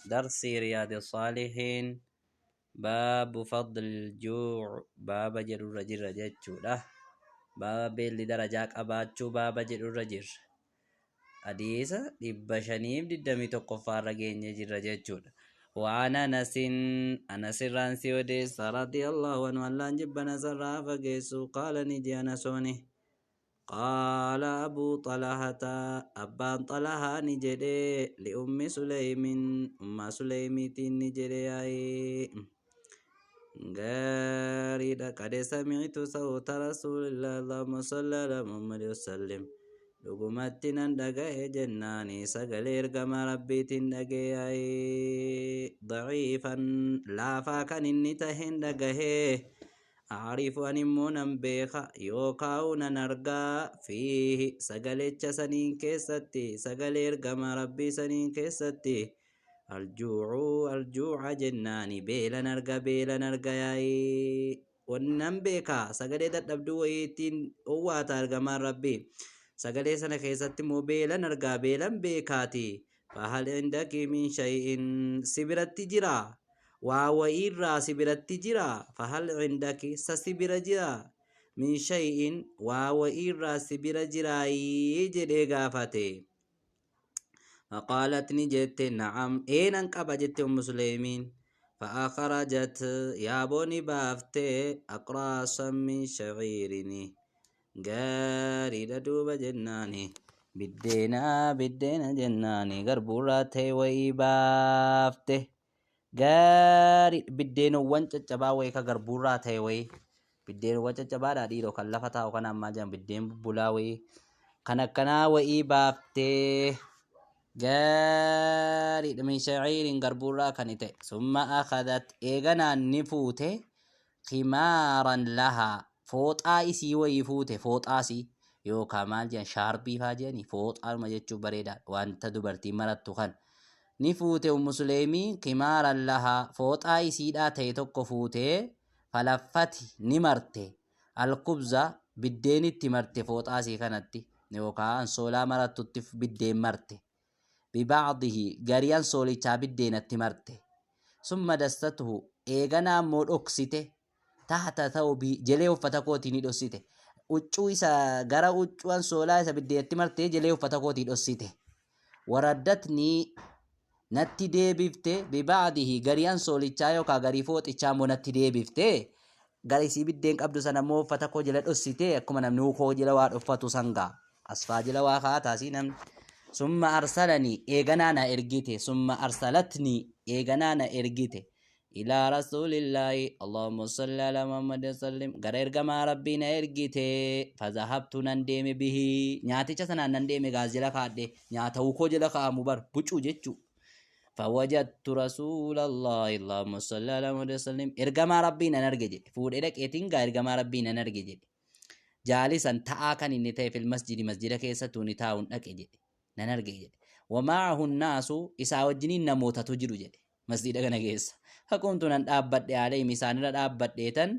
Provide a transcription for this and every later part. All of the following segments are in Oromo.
Darsii Riyaadi Saalihiin baabu fadlil juu' baaba jedhurra jirra jechuudha. Baaba beelli darajaa qabaachuu baaba jedhurra jirra. Hadiisa 521ffaarra geenye jirra jechuudha. وعن أنس، أنس الرانسي وديس رضي الله عنه، الله جبنا سرا فقيسو، قال نجي أنسوني قال أبو طلحة، أبان طلحة نجري، لأم سليم، أم سليم نجري، أي غاري قد سمعت صوت رسول الله، اللهم صل على محمد وسلم، dhugumatti nan dhagahe jennaani sagalee ergama Rabbiitiin dhagaye, daciifan laafaa kan inni tahen dhagahe, أعرف ani immoo nan beeka yookaan nan argaa, فيه sagalecha saniin keessatti, sagalee ergama Rabbii saniin keessatti, الجوع الجوع jennaani beelan arga, beelan arga yaa'ii wannan beeka. Sagalee dadhabduu wayiitiin owwaata ergamaan Rabbii, sagalee sana keessatti immoo beelan argaa, beelan beekaati. فهل عندك من شيء si biratti jira waa wayiirraa, si biratti jira, فهل عندك sa si bira jira, من شيء waa wayiirraa si bira jiraayii jedhee gaafate. فقالت ni jette, نعم eenan qaba jette Ummu Suleymiin. فأخرجت yaabooni baafte, أقراصا من شعير gaariidha duuba jennaani biddeena, biddeena jennaani garbuurraa ta'e wayii baafte. Gaarii biddeenowwan caccabaa wayii ka garbuurraa ta'e wayii, biddeenowwan caccabaadha dhiiroo kan lafa taa'u kan ammaa jiran, biddeen bubbulaa wayii kan akkanaa wayii baaftee. Gaariidha, من شعير garbuurraa kan ta'e. ثم أخذت eeganaan ni fuute, خمارا لها fooxaa isii wayii fuute, fooxaa isii yookaan maal jedhan, shaarbii faa jedhani, fooxaadhuma jechuun bareedaadha, wanta dubartiin marattu kan ni fuute. Ummu Suleemii خمارا لها fooxaa isiidhaa ta'e tokko fuutee, فلفت ni marte, الخبز biddeenitti marte, fooxaa isii kanatti yookaan ansoolaa marattutti biddeen marte, ببعضه garii ansoolichaa biddeenatti marte. ثم دسته eeganaa immoo dhoksite, تحت ثوبي jelee uffata kootii ni dhoksite, huccuu isa gara huccuu ansoolaa isa biddeenatti martee jelee uffata kootii dhoksite. وردتني natti deebifte, ببعضه garii ansoolichaa yookaan garii fooxichaa immoo natti deebifte. Gara isii biddeen qabdu sana immoo uffata koo jala dhoksite, akkuma namni koo jala waa dhoffatu sangaa asfaa jala waa kaataasii namni. ثم أرسلني eeganaa na ergite, ثم أرسلتني eeganaa na ergite, إلى رسول الله، اللهم صل على محمد وسلم, gara ergamaa Rabbii na ergite. فذهبت nan deeme, به nyaaticha sanaan nan deeme, gaas jala kaadhe, nyaata ukoo jala kaa'amu bar bucuu jechuu. فوجدت رسول الله، اللهم صل على محمد وسلم, ergamaa Rabbii nan arge jedhe. Fuudhee dhaqeetiin gaa ergamaa Rabbii nan arge jedhe. جالسا ta'aa kan inni ta'e, في المسجد masjida keessattuu ni taa'uun dhaqe jedhe, nan arge jedhe. ومعه الناس isaa wajjiniin namootatu jiru jedhe masjida kana keessa. فقمت nan dhaabbadhe, عليهم isaanirra dhaabbadheetan,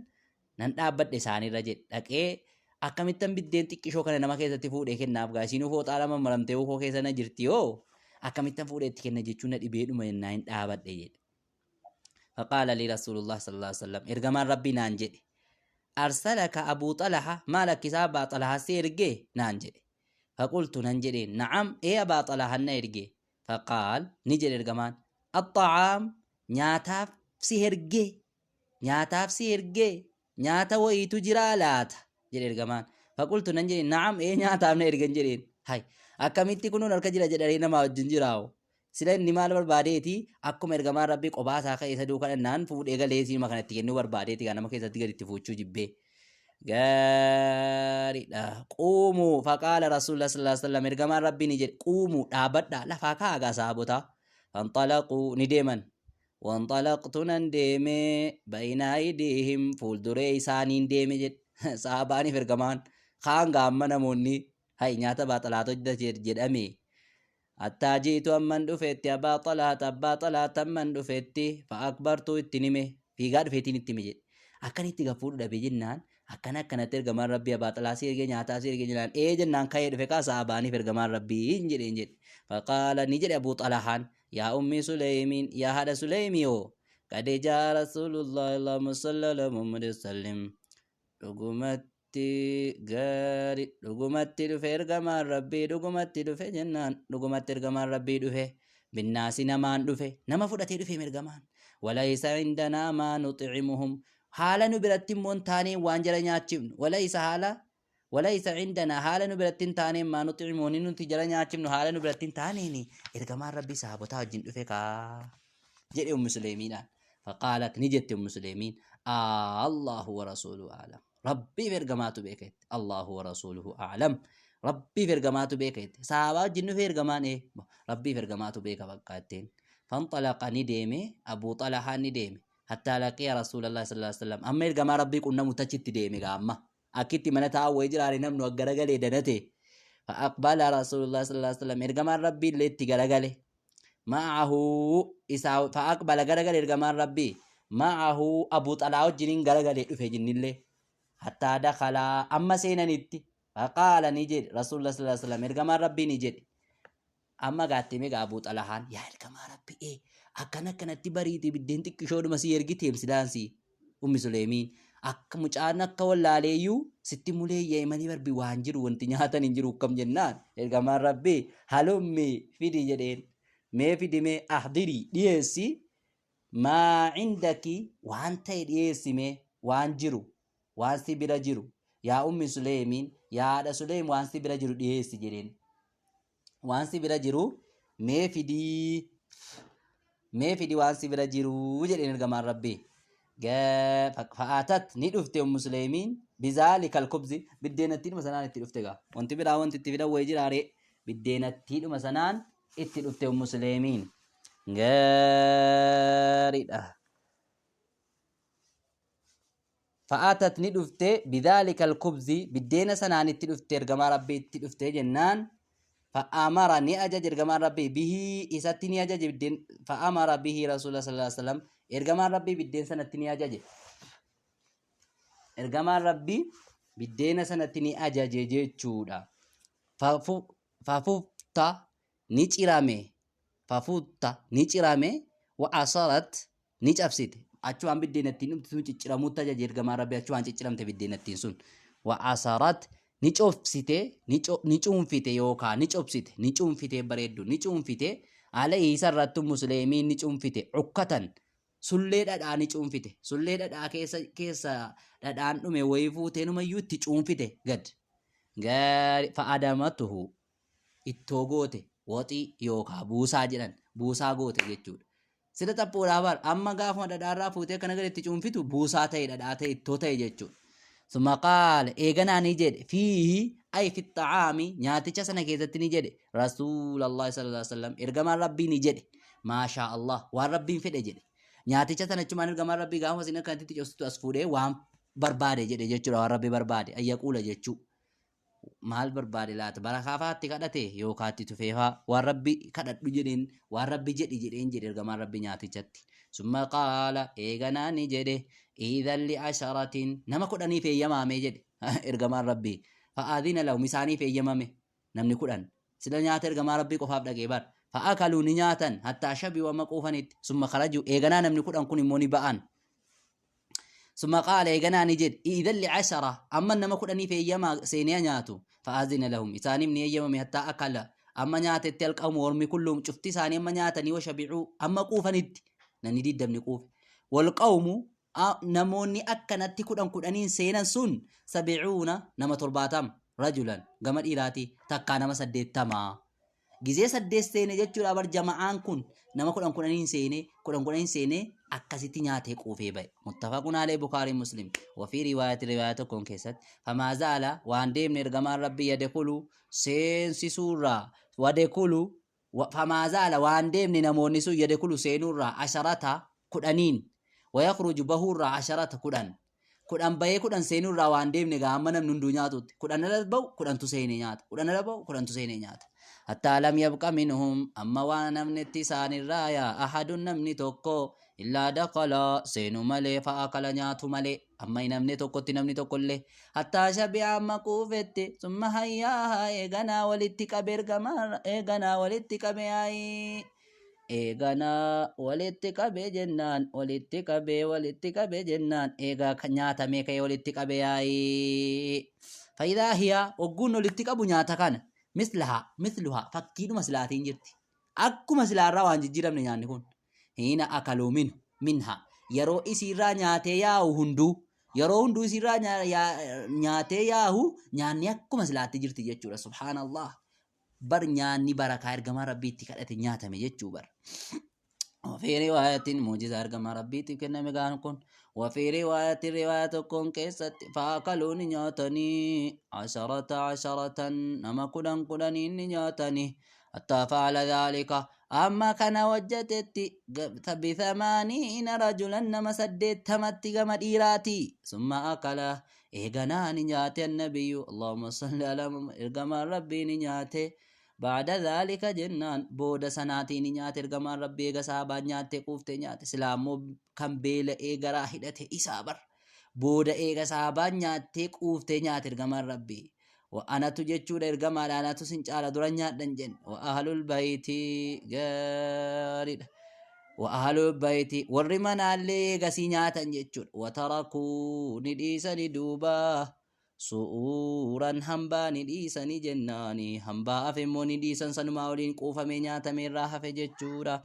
nan dhaabbadhe isaanirra jedhe. Dhaqee akkamittan biddeen xiqqishoo kana nama keessatti fuudhee kennaaf gaa, isiinuu fooxaa lama maramtee ukoo keessa na jirti, yoo akkamittan fuudhee itti kenna jechuun na dhibeedhuma jennaa hin dhaabadhe jedhe. فقال لي رسول الله صلى الله عليه وسلم ergamaan Rabbii naan jedhe, أرسلك أبو طلحة maal akkisaa Abbaa Xalahaa si ergee naan jedhe. فقلت nan jedhe, نعم ee Abbaa Xalahaa na ergee. فقال ni jedhe ergamaan, الطعام nyaataaf si ergee, nyaataaf si ergee, nyaata wayiitu jiraa laata jedhe ergamaan. فقلت nan jedhe, نعم ee nyaataaf na ergan jedheen. Hay, akkamitti kunuun harka jira jedhanii namaa wajjin jiraawo? Sila inni maal barbaadeeti? Akkuma ergamaan Rabbii qophaa isaa ka'ee isa duukaa dhannaan fuudhee galee siima kanatti kennuu barbaadeeti, kan nama keessatti gadi itti fuuchuu jibbee. Gaariidha. قوموا فقال رسول الله صلى الله عليه وسلم ergamaan Rabbii ni jedhe, قوموا dhaabadhaa, lafaa kaagaa saabotaa. فانطلقوا ni deeman. وانطلقت nan deeme, بين أيديهم fuulduree isaaniin deeme jedhe. Saabaaniif ergamaan kaan gaamma namoonni hay nyaata baaxalaatoo jedhame. حتى جئت amman dhufetti, أبا طلحة abbaa Xalaata amman dhufetti, فأخبرته ittiin hime, fiigaa dhufeetiin itti hime jedhe. Akkanitti gafuudhu dhabe jennaan, akkana akkanatti ergamaan Rabbii abbaa Xalaa si ergee, nyaataa si ergee jennaan, ee jennaan ka'ee dhufe kaa saabaaniif ergamaan Rabbii hin jedheen jedhe. فقال ni jedhe Abuu Xalahaan, Yaa Ummi Suleymiin, yaa haadha Suleymii hoo, qad jaa Rasuulullahi, Allahumma salli ala Muhammad sallim. Dhugumatti gaari, dhugumatti dhufe ergamaan Rabbii, dhugumatti dhufe jennaan, dhugumatti ergamaan Rabbii dhufe, binnaasi namaan dhufe, nama fudhatee dhufe ergamaan. Walaysa indanaa maa nuxcimuhum, haala nu biratti immoo hin taaneen waan jara nyaachifnu, walaysa haala walaysa indanaa haala nu biratti hin taaneen maa nuxcimu, wanni nuti jara nyaachifnu haala nu biratti hin taaneen ergamaan Rabbii sahaabotaa wajjin dhufe kaa jedhe Ummu Suleymiidhaan. Faqaalat ni jette Ummu Suleymiin, Allahu wa rasuuluhu a'lam. Rabbiif ergamaatu beeka jette. Allahu wa rasuuluhu a'lam. Rabbiif ergamaatu beeka jette. Sahaabaa wajjin dhufee ergamaan ee Rabbiif ergamaatu beeka bakka jetteen. Fanxalaqa ni deeme, Abuu Xalahaan ni deeme. Hattaa laqiya Rasuulallahi sallallahu alaihi wasallam. Amma ergamaa Rabbii qunnamutti achitti deeme gaa amma. Akkitti mana taa'u wayii jiraare namnu garagalee danate. Fa'aqbala Rasuulullahi sallallahu alaihi wasallam. Ergamaan Rabbii illee itti garagale. Ma'ahu isaa fa'aqbala garagale ergamaan Rabbii. Ma'ahu Abuu Xalaa wajjiniin garagalee dhufe jinnillee. Hattaa dakhalaa amma seenanitti. Faqaala ni jedhe Rasuulullah sallallahu alaihi wasallam. Ergamaan Rabbii ni jedhe. Amma gaattee meeqa Abuu Xalahaan yaa ergamaa Rabbi ee akkana akkanatti bariite biddeen xiqqishoodhuma sii ergiteem silaansii Ummi Suleemiin akka mucaan akka wallaaleeyyuu sitti muleeyya'e malee barbi waan jiru wanti nyaatan hin jiru akkam jennaan ergamaan Rabbi halummi fidi jedheen mee fidi mee ahdirii dhiyeessi maa cindaki waan ta'e dhiyeessi mee waan jiru waan si bira jiru yaa Ummi Suleemiin yaa haadha Suleem waan si bira jiru dhiyeessi jedheen. Waan si bira jiru mee fidii, mee fidi waan si bira jiru jedheen ergamaan Rabbii. Fa'aatat ni dhufte Ummu Suleymiin bizaalikal kubzi biddeenattiidhuma sanaan itti dhufte gaa. Wanti biraa wanti itti fidan wayii jiraaree biddeenattiidhuma sanaan itti dhufte Ummu Suleymiin. Gaariidha. Fa'atat ni dhufte bidhaalika alkubzi biddeena sanaan itti dhufte ergamaa Rabbii itti dhufte jennaan fa'amara ni ajaje ergamaan Rabbii bihii isatti ni ajaje biddeen fa'amara bihii rasuula sallallahu alaihi wasallam ergamaan Rabbii biddeen sanatti ni ajaje ergamaan Rabbii biddeena sanatti ni ajaje jechuudha. Fafufta ni cirame fafutta ni cirame wa asarat ni cabsite. Achumaan biddeenattiin dhumti sun cicciramuutti ajaje ergamaan Rabbii achumaan cicciramte biddeenattiin sun. Wa asarat ni cobsite ni cuunfite yookaa ni cobsite ni cuunfite bareeddu ni cuunfite alayhi isa irratti Ummu Suleymiin ni cuunfite ukkatan sullee dhadhaa ni cuunfite sullee dhadhaa keessa keessa dhadhaan dhume wayii fuutee numayyuu itti cuunfite gad gaari fa'adamatuhu ittoo goote waxii yookaa buusaa jedhan buusaa goote jechuudha. Sila xaphoodhaa bar amma gaafuma dhadhaarraa fuutee akkana gadi itti cuunfitu buusaa ta'e dhadhaa ta'e ittoo ta'e jechuudha. Summa qaala eeganaa ni jedhe fiihi ay fi xa'aami nyaaticha sana keessatti ni jedhe Rasuulallahi sallallahu alaihi wasallam ergamaan Rabbii ni jedhe maashaa Allah waan Rabbiin fedhe jedhe nyaaticha sana achumaan ergamaan Rabbii gaafuma isin akkanatti itti cobsitu as fuudhee waan barbaade jedhe jechuudha waan Rabbi barbaade ayyaquula jechuu. Maal barbaade laata? Barakaa faa itti kadhate yookaa itti tufee faa waan Rabbi kadhadhu jedheen waan Rabbi jedhi jedheen jedhe ergamaan Rabbi nyaatichatti. Summa qaala eeganaa ni jedhe iidhan li asharatin nama kudhaniif eeyyamaame jedhe ergamaan Rabbi. Fa'aadhina lahum isaaniif eeyyamame namni kudhan. Sila nyaata ergamaa Rabbii qofaaf dhaqee bar. Fa'akaluu ni nyaatan hattaa shabi'u amma quufanitti. Summa kharajuu eeganaa namni kudhan kun immoo ni ba'an. Summa qaala eeganaa ni jedhe i'idhan li'ashara amma nama kudhaniif eeyyamaa seenee haa nyaatu fa'aazina lahum isaaniif ni eeyyamame hattaa akala amma nyaatetti alqawmu ormi kulluum cufti isaanii amma nyaatanii washabicuu amma quufanitti namni diddamni quufe walqawmu namoonni akkanatti kudhan kudhaniin seenan sun sabicuuna nama 70 rajulan gama dhiiraatii takkaa nama 80 Gizee saddeet seene jechuudha bar jama'aan kun nama kudhan kudhaniin seene kudhan kudhaniin seene akkasitti nyaatee quufee ba'e. Muttafaqun alee Bukaarii Muslim. Wafii riwaayati riwaayaa tokkoon keessatti famaa zaala waan deemne ergamaan Rabbii yadekulu seensisuurraa wadekulu famaa zaala waan deemne namoonni sun yadekulu seenuurraa asharata kudhaniin wayakruju bahuurraa asharata kudhan Kudhan bahee kudhan seenuu irraa waan deemne egaa hamma namni hunduu nyaatutti. Kudhan ala bahu kudhantu seenee nyaata. Kudhan ala bahu kudhantu seenee nyaata. Hattaa lam yabqa minhum amma waan namnetti isaanirraa yaa ahadun namni tokko illaa dakala seenu malee fa'akala nyaatu malee amma hin hafne tokkotti namni tokkollee hattaa shabi'a amma quufetti summa hayyaaha eeganaa walitti qabe ergamaa eeganaa walitti qabe ayii. Eeganaa walitti qabee jennaan, walitti qabee, walitti qabee jennaan, eegaa nyaatamee ka'ee walitti qabe yaa'ii. Faayidaa hiyaa ogguun walitti qabu nyaata kana mislaha misluha fakkiidhuma silaatiin jirti. Akkuma silaarraa waan jijjiiramne nyaanni kun. Hiina akaluu minhu minha yeroo isiirraa nyaatee yaa'u hunduu, yeroo hunduu isiirraa nyaatee yaa'u nyaanni akkuma silaatti jirti jechuudha. Subhaanallah. Bar nyaanni barakaa ergamaa Rabbiitti kadhate nyaatame jechuu bar. Wafii riwaayatiin muujizaa ergamaa Rabbiitiif kenname gaan kun. Wafii riwaayatiin riwaaya tokkoon keessatti faakaluu ni nyaatanii asharata asharatan nama 10 kudhaniin ni nyaatanii hattaa fa'ala dhaalika amma kana hojjatetti bithamaaniina rajulan nama 80tti gama dhiiraati summa akala eeganaa ni nyaate annabiyyu Allahumma salli ala Muhammad ergamaan Rabbii ni nyaate ba'da dhaalika jennaan booda sanaatii ni nyaate ergamaan Rabbii eega sahaabaan nyaattee quuftee nyaate. Silaa immoo kan beela'ee garaa hidhate isaa bar. Booda eega sahaabaan nyaattee quuftee nyaate ergamaan Rabbii. Wa anatu jechuudha ergamaadha, anatu sin caala dura nyaadhan jenne. Wa ahlul bayti gaariidha. Wa ahlul bayti warri manaallee eegasii nyaatan jechuudha. Wa tarakuu ni dhiisani duuba su'uuran hambaa ni dhiisani jennaani hambaa hafe immoo ni dhiisan sanumaa waliin quufamee nyaatamee irraa hafe jechuudha.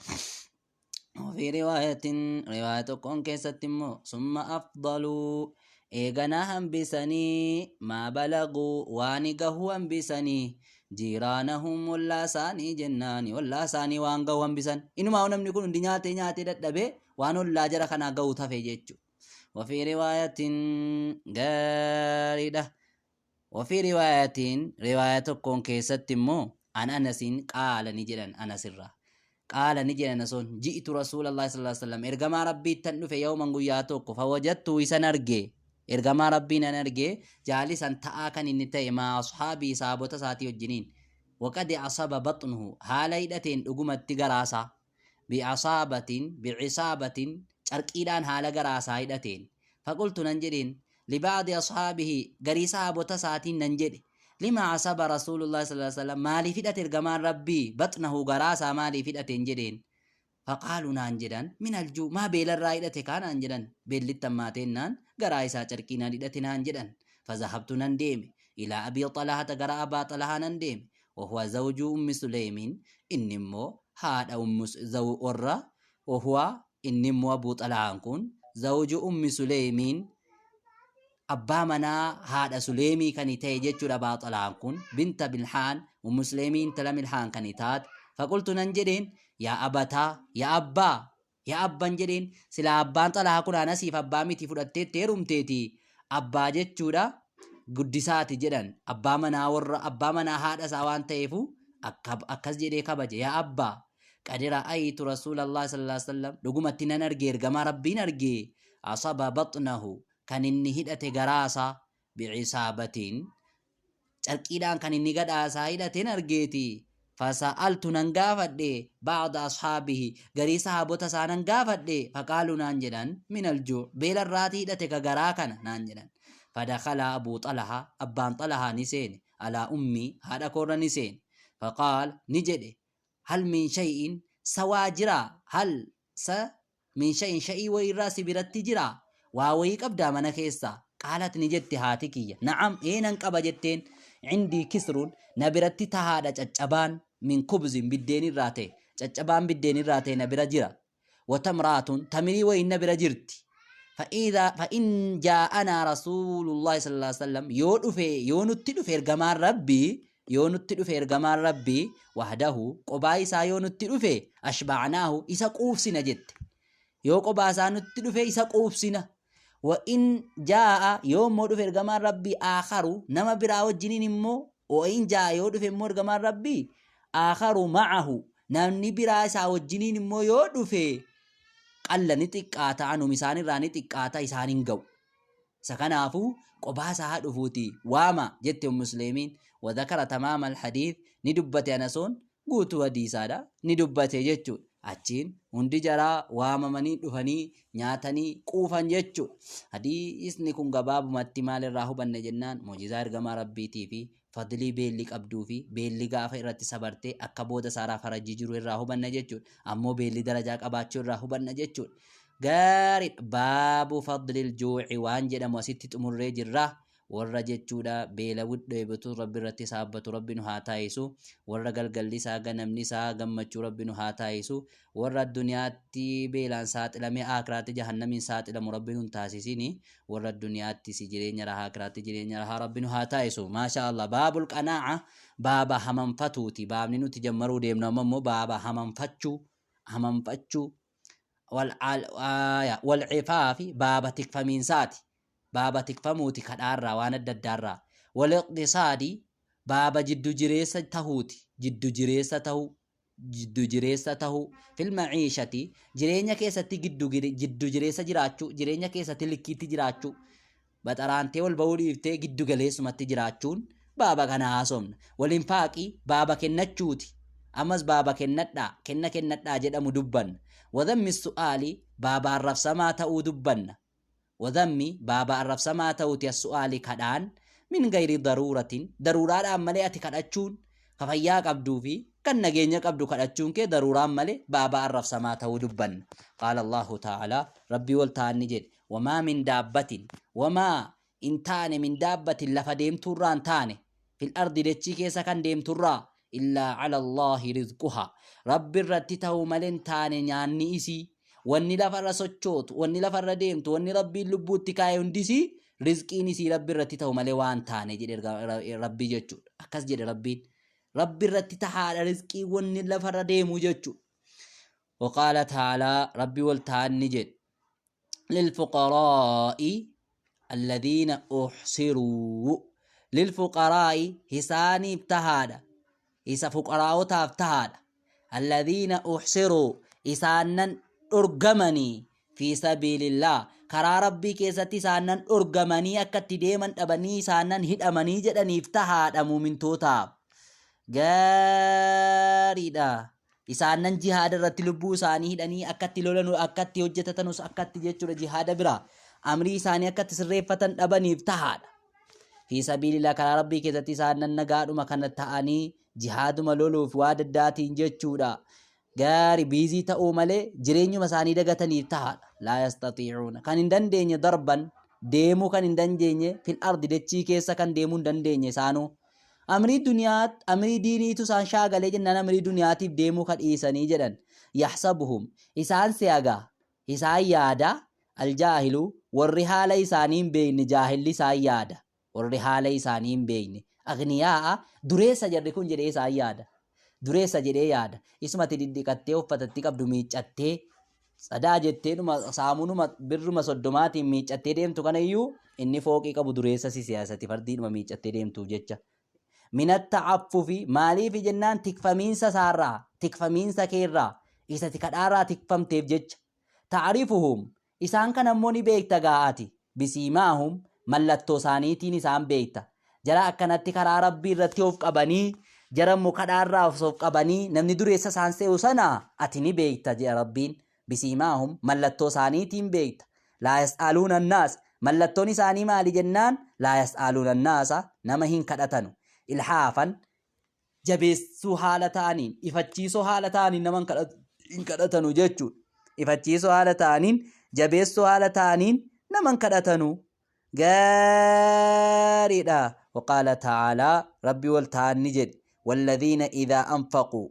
وفي رواية رواية tokkoon keessatti immoo summa afdaluu eeganaa hambisanii maa balaguu waan gahuu hambisanii jiiraanahum ollaa isaanii jennaani ollaa isaanii waan gahu hambisan inumaa namni kun hundi nyaatee nyaatee dadhabee waan ollaa jara kanaa gahu tafe jechu. وفي رواية gaariidha. وفي رواية رواية tokkoon keessatti immoo an Anasin qaala ni jedhan Anasirraa qaala ni jedhan Anasoon ji'tu Rasuulallahi sallallahu alaihi wasallam ergamaa Rabbiittan dhufe yawman guyyaa tokko fawajattu isan arge ergamaa Rabbii nan arge jaalisan ta'aa kan inni ta'e maa ashaabii saabota isaatii wajjiniin waqad asaba baxnuhu haala hidhateen dhugumatti garaasaa bi'asaabatin bi'isaabatin carqiidhaan haala garaasaa hidhateen. Faqultu nan jedheen liba'di ashaabihi garii sahaabota isaatiin nan jedhe lima asaba rasuulullahi sallallahu alaihi wasallam maaliif hidhate ergamaan Rabbii baxnahu garaasaa maaliif hidhateen jedheen. Faqaalu naan jedhan min aljuu maa beelarraa hidhate kaa naan jedhan beellitti hammaateennaan garaa isaa carqiinaan hidhate naan jedhan. Fazahabtu nan deeme ilaa abii xalahata gara abaa xalahaa nan deeme wahuwa zawjuu ummi suleymiin inni immoo haadha ummu zaw warra wahuwa inni immoo abuu xalahaan kun zawju ummi suleymiin abbaa manaa haadha suleymii kan ta'e jechuudha. Abaa xalahaan kun binta bilhaan ummu suleymii intala milhaan kan taate. Faqultu nan jedheen yaa abataa yaa abbaa yaa abban jedheen silaa abbaan xalahaa kun anasiif abbaa miti fudhatteetti heerumteeti abbaa jechuudha guddisaati jedhan abbaa manaa warra abbaa manaa haadha isaa waan ta'eefu akkas jedhee kabaje. Yaa abbaa qad ra'aytu rasuulallahi sallallahu alaihi wasallam dhugumatti nan arge ergamaa Rabbiin arge asaba baxnahu kan inni hidhate garaasaa bicisaabatiin carqiidhaan kan inni gadhaasaa hidhateen argeeti. Fasa'altu nan gaafadhe ba'da ashaabihi garii sahaabota isaa nan gaafadhe faqaalu naan jedhan min aljuu beelarraatii hidhate ka garaa kana naan jedhan. Fadakhala abuu xalaha abbaan xalahaa ni seene alaa ummii haadha koorra ni seene faqaal ni jedhe hal min shay'in sawaa jiraa hal sa min shay'in shay'ii wayiirraa si biratti jiraa waa wayii qabdaa mana keessaa qaalat ni jette haati kiyya na'am ee nan qaba jetteen cindii kisruun na biratti tahaadha caccabaan min kubzin biddeenirraa ta'e caccabaan biddeenirraa ta'e na bira jira watamraatun tamirii wayiin na bira jirti fa'iidha fa'in jaa'anaa rasuulullahi sallallahu alaihi wasallam yoo dhufe yoo nutti dhufe ergamaan Rabbii yoo nutti dhufe ergamaan Rabbii wahdahu qobaa isaa yoo nutti dhufe ashba'naahu isa quufsina jette yoo qobaa isaa nutti dhufe isa quufsina wa in jaa'a yoo immoo dhufe ergamaan Rabbii aakharu nama biraa wajjiniin immoo wa in jaa'a yoo dhufe immoo ergamaan Rabbii aakharu ma'ahu namni biraa isaa wajjiniin immoo yoo dhufe qalla ni xiqqaata anum isaan irraa ni xiqqaata isaan hin ga'u. Isa kanaafuu qobaa isaa haa dhufuuti waama jette Ummu Suleemiin. Wadhakara tamaama alhadiith ni dubbate Anasoon guutuu hadiisaadha ni dubbate jechuudha. Achiin hundi jaraa waamamanii dhufanii nyaatanii quufan jechuudha. Hadiisni kun gabaabumatti maalirraa hubanne jennaan mu'jizaa ergamaa Rabbiitii fi Fadlii beelli qabduu fi beelli gaafa irratti sabartee akka booda isaaraa farajii jiru irraa hubanna jechuudha. Ammoo beelli darajaa qabaachuu irraa hubanna jechuudha. Gaariidha. Baabu fadlil juuci waan jedhamu asitti xumurree jirra. Warra jechuudha beela dheebotu Rabbi irratti saabbatu Rabbi nu haa taayisu. Warra galgalli isaa ganamni isaa gammachuu Rabbi nu haa taayisu. Warra addunyaatti beelaan saaxilamee aakhiraatti jahannamiin saaxilamu Rabbi nu hin taasisini. Warra addunyaatti si jireenya rahaa aakhiraatti jireenya rahaa Rabbi nu haa taayisu. Maasha Allah. Baabul qanaa'a baaba hamanfatuuti. Baabni nuti jammaruu deemnu amma immoo baaba hamanfachuu hamanfachuu wal cifaafi baaba tikfamiinsaati. Baaba tikfamuuti kadhaarraa waan adda addaarraa. Wal iqtisaadi baaba jiddu jireessa tahuuti. Jiddu jireessa tahuu jiddu jireessa tahuu fil maciishati jireenya keessatti giddu jiddu jireessa jiraachuu, jireenya keessatti likkiitti jiraachuu, baxaraantee ol ba'uu dhiiftee giddu galeessumatti jiraachuun baaba kana haasofna. Wal infaaqi baaba kennachuuti. Ammas baaba kennadhaa kenna kennadhaa jedhamu dubbanna. Wadhammi su'aali baaba arrabsamaa ta'uu dubbanna. Wadhammi baaba arrabsamaa ta'uuti as-su'aali kadhaan min gayri daruuratin daruuraadhaan malee ati kadhachuun ka fayyaa qabduu fi kan nageenya qabdu kadhachuun kee daruuraan malee baaba arrabsamaa ta'uu dubbanna. Qaala Allahu ta'ala Rabbii ol ta'an ni jedhe wamaa min daabbatin wamaa in taane min daabbatin lafa deemtuurraa hin taane fil ardi dachii keessa kan deemturraa illaa cala Allaahi rizquhaa Rabbi irratti ta'uu malee hin taane nyaanni isii. Wanni lafarra sochootu, wanni lafarra deemtu, wanni Rabbiin lubbuutti kaa'e hundisii rizqiin isii Rabbi irratti ta'u malee waan taane jedhe Rabbii jechuudha. Akkas jedhe Rabbiin. Rabbi irratti tahaadha rizqii wanni lafarra deemu jechuudha. Waqaala ta'aalaa Rabbi wal ta'an ni jedhe. Lilfuqaraa'i alladhiina uhsiruu lilfuqaraa'i isaaniif tahaadha isa fuqaraa'otaaf tahaadha alladhiina uhsiruu isaannan dhorgamanii fi sabiilillah karaa Rabbii keessatti isaannan dhorgamanii akka itti deeman dhabanii isaannan hidhamanii jedhaniif tahaadha muumintootaaf gaariidha. Isaannan jihaada irratti lubbuu isaanii hidhanii akka itti lolanu akka itti hojjetatanus akka itti jechuudha jihaada biraa amrii isaanii akka itti sirreeffatan dhabaniif tahaadha. Fi sabiilillah karaa Rabbii keessatti isaannan nagaadhuma kana ta'anii jihaaduma loluuf waa daddaatiin jechuudha. Gaari biizii ta'uu malee jireenyuma isaanii dagataniif tahaadha. Laa yastatiicuuna kan hin dandeenye darban deemuu kan hin dandeenye fil ardi dachii keessa kan deemuu hin dandeenye isaanuu. Amrii duniyaa amrii diiniitu isaan shaagalee jennaan amrii duniyaatiif deemuu ka dhiisanii jedhan. Yaxsabuhum isaan se'agaa isaan yaada aljaahilu warri haala isaanii hin beekne jaahilli isaan yaada warri haala isaanii hin beekne aghniyaa'a dureessa jarri kun jedhee isaan yaada dureessa jedhee yaada isumati dhidhiqattee uffatatti qabdu miiccattee Tsadaa jetteedhuma saamunuma birruma soddomaatiin miiccattee deemtu kana iyyuu inni fooqii qabu dureessa si siyaasati fardiidhuma miiccattee deemtuuf jecha. Minat ta'affufi maaliifi jennaan tikfamiinsa isaarraa tikfamiinsa keerraa isati kadhaarraa tikfamteef jecha. Ta'rifuhum isaan kana immoo ni beekta gaa ati bisiimaahum mallattoo isaaniitiin isaan beekta. Jara akkanatti karaa Rabbii irratti of qabanii, jara immoo kadhaarraa of qabanii namni dureessa isaan se'u sana ati ni beekta jedha Rabbiin. Bisiimaahum mallattoo isaaniitiin beekta. Laa yas'aaluuna annaas mallattoon isaanii maali jennaan laa yas'aaluuna annaasa nama hin kadhatanu. Ilhaafan jabeessuu haala ta'aniin, ifachiisoo haala ta'aniin nama hin kadhatanu jechuudha. Ifachiisoo haala ta'aniin, jabeessoo haala ta'aniin nama hin kadhatanu. Gaariidha. Waqaala ta'aalaa Rabbi wal ta'an ni jedhe. Walladhiina idhaa anfaquu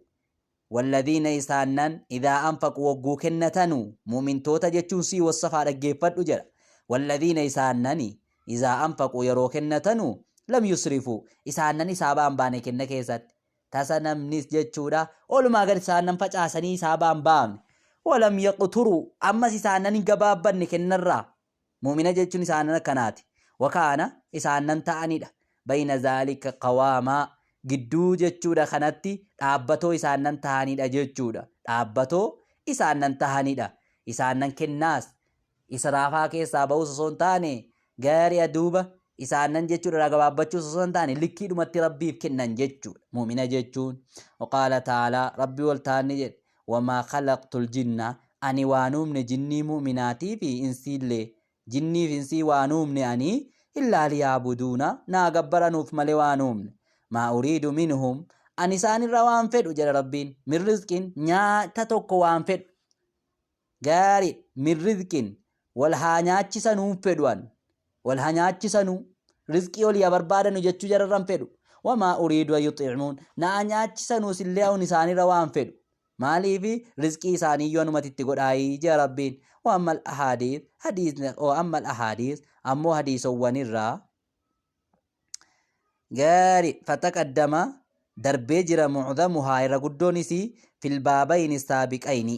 Walladhiina isaannan idhaa anfaquu wagguu kennatanu mu'mintoota jechuun sii wassafaa dhaggeeffadhu jedha. Walladhiina isaannani izaa anfaquu yeroo kennatanu lam yusrifuu isaannan hisaabaan baane kenna keessatti tasa namnis jechuudha olumaa gad isaannan facaasanii hisaabaan baafne walam yaqturuu ammas isaannan hin gabaabbanne kennarraa Mu'mina jechuun isaanan akkanaati. Wakaana isaanan ta'anidha. Bayna zaalika qawaamaa gidduu jechuudha kanatti dhaabbatoo isaanan tahanidha jechuudha. Dhaabbatoo isaanan tahanidha. Isaanan kennaas israafaa keessaa ba'uus osoo hin taane gaari'a duuba isaanan jechuudha irraa gabaabbachuus osoo hin taane likkiidhumatti Rabbiif kennan jechuudha. Mu'mina jechuun waqaala ta'aalaa Rabbii ol ta'an ni jedhe Wamaa khalaqtul jinna ani waan uumne jinnii mu'minaatii fi insiillee jinnii fi insii waan uumne ani illaa liya'buduuna naa gabbaranuuf malee waan uumne. Maa uriidu minhum, ani isaanirra waan fedhu jedha Rabbiin, min rizqin, nyaata tokko waan fedhu. Gaarii, min rizqin, wal haa nyaachisanuu hin fedhu an. Wal haa nyaachisanuu, rizqii olii haa barbaadanu jechuu jararra hin fedhu. Wamaa uriidu an yuxi'muun, naa nyaachisanuus illee an isaanirra waan fedhu. Maaliifi rizqii isaaniiyyuu anumati itti godhaayii je'a Rabbiin. Wa ammal ahaadiis, hadiisni, wa ammal ahaadiis, ammoo hadiisowwanirraa, Gaari fataqaddama darbee jira mu'dhamuhaa irra guddoon isii fil baabayni saabiqayni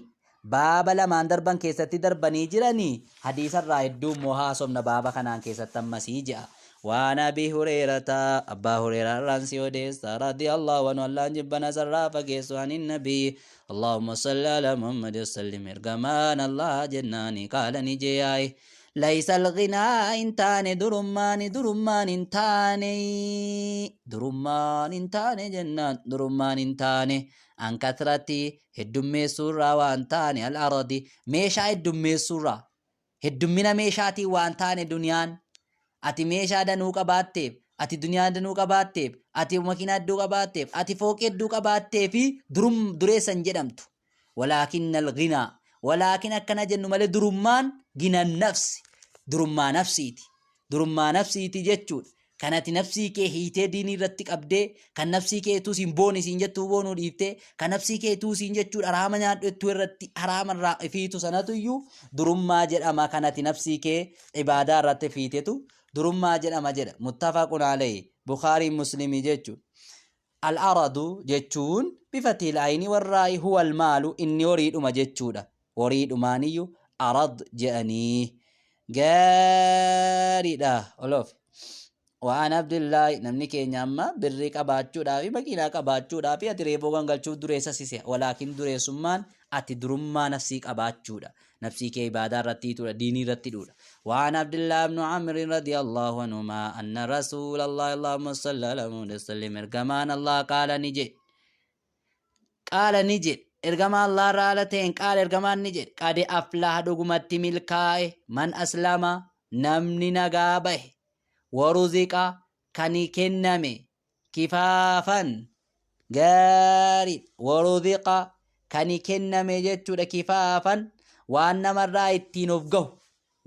baaba lamaan darban keessatti darbanii jiranii hadiisa irraa hedduu immoo haasofna baaba kanaan keessatti ammasii je'a waan abi hureerata abbaa hureeraa irraan si odeessa radiyallahu anhu allaan jibbana sarraa fageessu anin nabii allahumma salli ala muhammad wasallim ergamaan allah jennaani qaala ni jeeyaay Laysal ghinaa hin taane durummaani durummaan hin taane durummaan hin taane jennaan durummaan hin taane an kathrati heddummeessuurraa waan taane al aradi meeshaa heddummeessuurraa heddummina meeshaatiin waan taane duniyaan ati meeshaa danuu qabaatteef ati duniyaa danuu qabaatteef ati makiinaa hedduu qabaatteef ati fooqii hedduu qabaatteef durum dureessa hin jedhamtu Walaakinna al-ghinaa, walaakin akkana jennu malee durummaan gina nafsi, durummaa nafsiiti. Durummaa nafsiiti jechuudha. Kan ati nafsii kee hiitee diinii irratti qabdee, kan nafsii kee utuu siin booni siin jettuu boonuu dhiiftee, kan nafsii kee utuu siin jechuudha haraama nyaadhu jettuu irratti haraama irraa fiitu sanatu iyyuu durummaa jedhama. Kan ati nafsii kee ibaadaa irratti fiitetu durummaa jedhama jedha. Muttafaqun alayhi. Bukhaariin Muslimii jechuudha. Al-aradu jechuun bifathil ayni warraa'i huwa al-maalu inni horiidhuma jechuudha. Horiidhumaaniyyu arad je'anii. Gaariidha. Oloof. Waan Abdullaahi namni keenya amma birrii qabaachuudhaa fi makiinaa qabaachuudhaa fi ati reeboo gangalchuuf dureessa sise. Walaakin dureessummaan ati durummaa nafsii qabaachuudha. Nafsii kee ibaadaa irratti hiituudha, diinii irratti hidhuudha. Waan Abdullah ibn Amr radiyallahu anhuma anna Rasuulallahi Allahumma salli ala Muhammad wa sallim ergamaan Allah qaala ni jedhe. Qaala ni jedhe. Ergamaa Allah irraa haala ta'een qaala ergamaan ni jedhe. Qad aflaha dhugumatti milkaa'e man aslama namni nagaa bahe waruziqa kan kenname kifaafan gaarii waruziqa kan kenname jechuudha kifaafan waan namarraa ittiin of gahu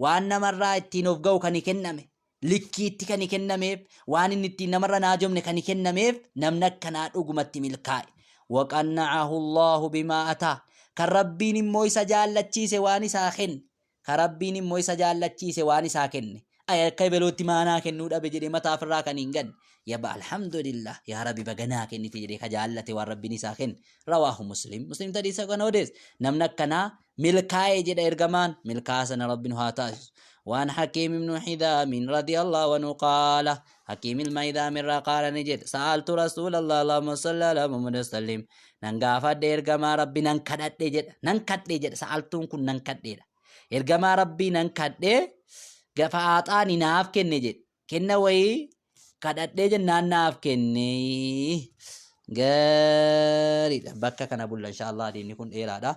waan namarraa ittiin of gahu kan kenname likkiitti kan kennameef waan inni ittiin namarra naajomne kan kennameef namni akkanaa dhugumatti milkaa'e waqanna'ahu Allahu bimaa ataa kan rabbiin immoo isa jaallachiise waan isaa kenne Ka Rabbiin immoo isa jaallachiise waan isaa kenne. Ay akka ebeluutti maa naa kennuu dhabe jedhee mataa ofirraa kan hin ganne. Yaba alhamdulillah yaa Rabbi baga naa kennite jedhee ka jaallate waan Rabbiin isaa kenne. Rawaahu Muslim. Muslim hadiisa kana odeesse. Namni akkanaa milkaa'e jedha ergamaan. Milkaa'a sana Rabbi nu haa taasisu. Waan Hakiim ibnu Hidaamin radiyallahu anhu qaala. Hakiim ilma Hidaam irraa qaala ni jedhe. Sa'altu Rasuulallah Allahumma salli ala Muhammad wa sallim. Nan gaafadhe ergamaa Rabbi nan kadhadhe jedha. Nan kadhe jedha. Sa'altuun kun nan kadheedha. Ergamaa Rabbii nan kadhe gafa aaxaani naaf kenne jedhe. Kenna wayii kadhadhee jennaan naaf kenne. Gaariidha. Bakka kana bulla insha Allah adeemni kun dheeraadha.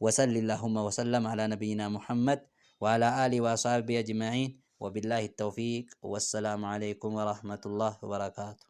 Wasalli Allahumma wasallam ala nabiyyina Muhammad wa ala alihi wa ashabihi ajma'in. Wabillahi tawfiq. Wassalaamu alaikum wa rahmatullahi wa barakaatuh.